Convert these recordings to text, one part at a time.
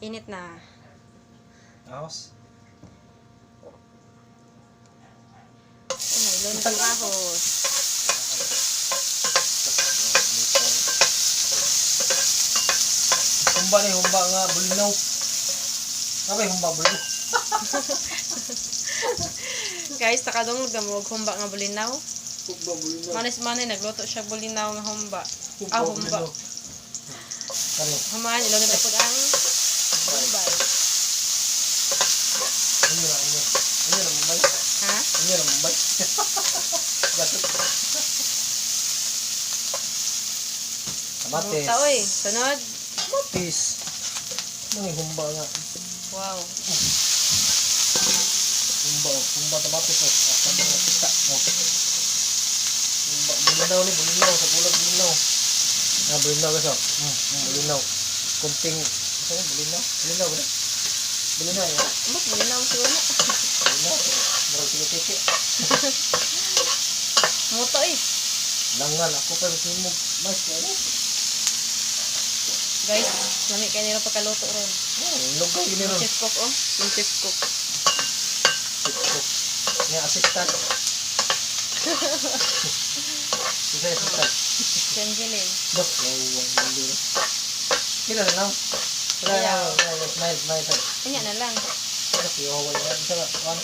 Init na. Ahos. Ano, ilon na ahos. Humba ni humba nga bulinaw. Abay humba bulinaw. Guys, takadungog na mo og humba nga bulinaw. Humba bulinaw. Manis manay nagluto siya bulinaw nga humba. Ah, humba. Kani. Human, ilon na pud ang humbay. Ano na ano? Ano na Mumbai? Ha? Ano na Mumbai? Gasot. Kamatis. Buta, oy. Sunod. Kamatis. Ano yung humba nga? Wow. Humba oh. Humba kamatis oh. Asa mo na kita. Oh. Humba. Bulinaw ni bulinaw. Sa bulag bulinaw. Ah, bulinaw guys oh. Bulinaw. Kunting, ano yun? Bulinaw? Bulinaw ba na? Bulinaw yun. Ambot bulinaw mo siguro na. Bulinaw. Murag tiki-tiki. Muto eh. Langan ako pa yung mo. Mas kaya ni. Guys, lami kay nila pagkaluto ron. Oh, lugaw yun Yung ron. chef cook oh. Yung chef cook. Chef cook. Nga assistant. Isa assistant. Si Angeline. Look, wow, wow, hindi. Kila na lang. Wala na, wala na, smile, smile, smile. Kanya na lang. Look, yo, wala na. Isa ba, one.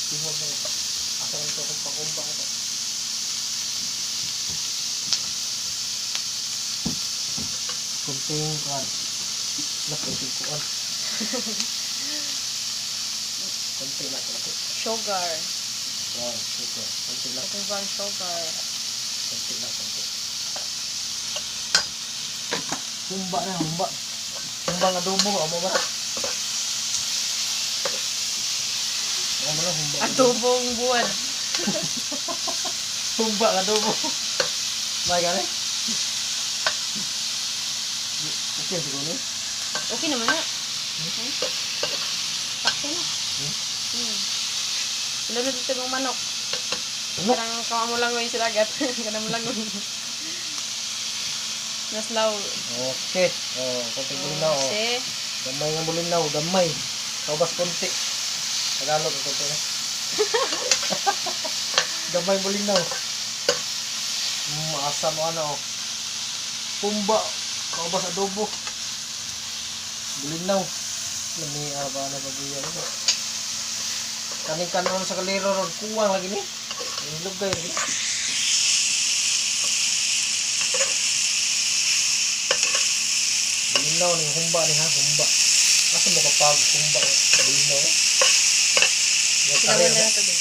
Tingnan mo. Asa lang ito kung pakumba ito. Kunting kuan. Look, kunting kuan. Kunti lang, kunti. Sugar. Wow, sugar. Kunti lang. Ito brown sugar. Kunti lang, kunti. Humba na, humba. Humba nga adobo, amo ba? Amo na, humba. Adobong buwan. Humba nga adobo. May gani? Okay, siguro ni. Okay naman na. Hmm? Sakto na. Hmm? Hmm. Ilan na dito mong manok? Manok? Parang kamamulangoy sila agad. Kanamulangoy. Naslaw. Okay. Oh, konti bulinaw. Oh. Si. Gamay nga bulinaw, gamay. Kaubas konti. Tagalog ang konti na. Gamay bulinaw. Asa mo ano. Oh. Pumba. Kaubas adobo. Bulinaw. Lami ba na baguya nito. Kaning kanon sa kaliro ron kuwang lagi ni. Lugay lagi. Bulinaw ni humba ni ha, humba. Asa mo kapag humba bulinaw? Silawan na lang ito.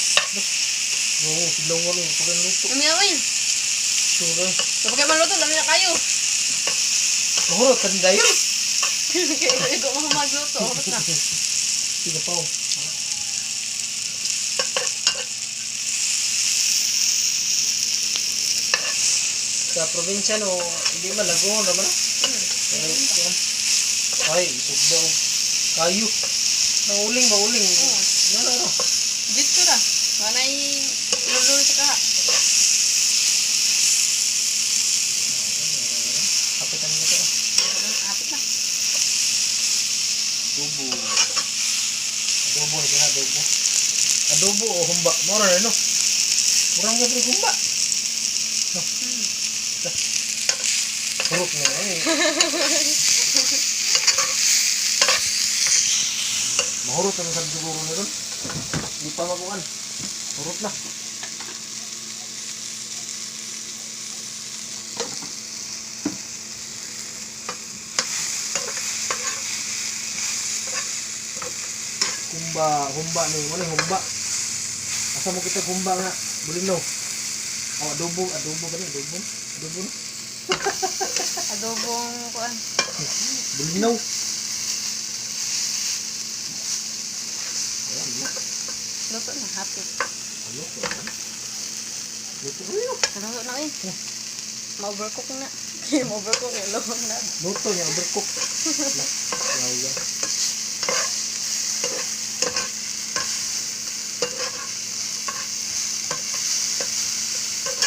Oo, silawan ni pag luto. Lami na yun. Sure. So, pagka maluto, lami na kayo. Mahurot ka din dayon. Kaya ikaw mo magluto. Hurot na. Sige pa. Oh. Sa probinsya no, hindi man lagoon naman. Hmm. Ay, isugba og kayo. Nauling ba uling? Oo. Ano ano? Dito ra. Manay lulul sa kaha. Kapitan mo to. Apit na. Adobo. Adobo na siya, adobo. Adobo o humba. Mura na no. Murang gapon humba. No. Dah. Hurot na eh. Mahurot na sa siguro na ron. Di pa makuan. Hurot na. Humba, humba ni, wala humba. Asa mo kita humba nga? Bulinaw. Oh, adobo, adobo ba ni? Adobo? Adobo no? Adobong kuan. Bulinaw. Ayan na. Luto na, happy. Ano ko? Luto ko yun. Luto na eh. Ma-overcook na. Ma-overcook eh. Luto na. Luto niya, overcook. Wow, wow.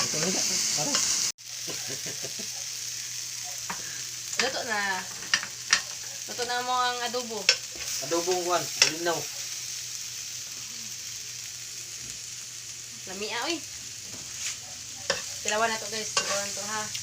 Luto nila. Tara. Luto na. Luto na mo ang adobo. Adobong kuan, bulinaw. Lamia, oy. Tilawan na to, guys. Tilawan to, ha.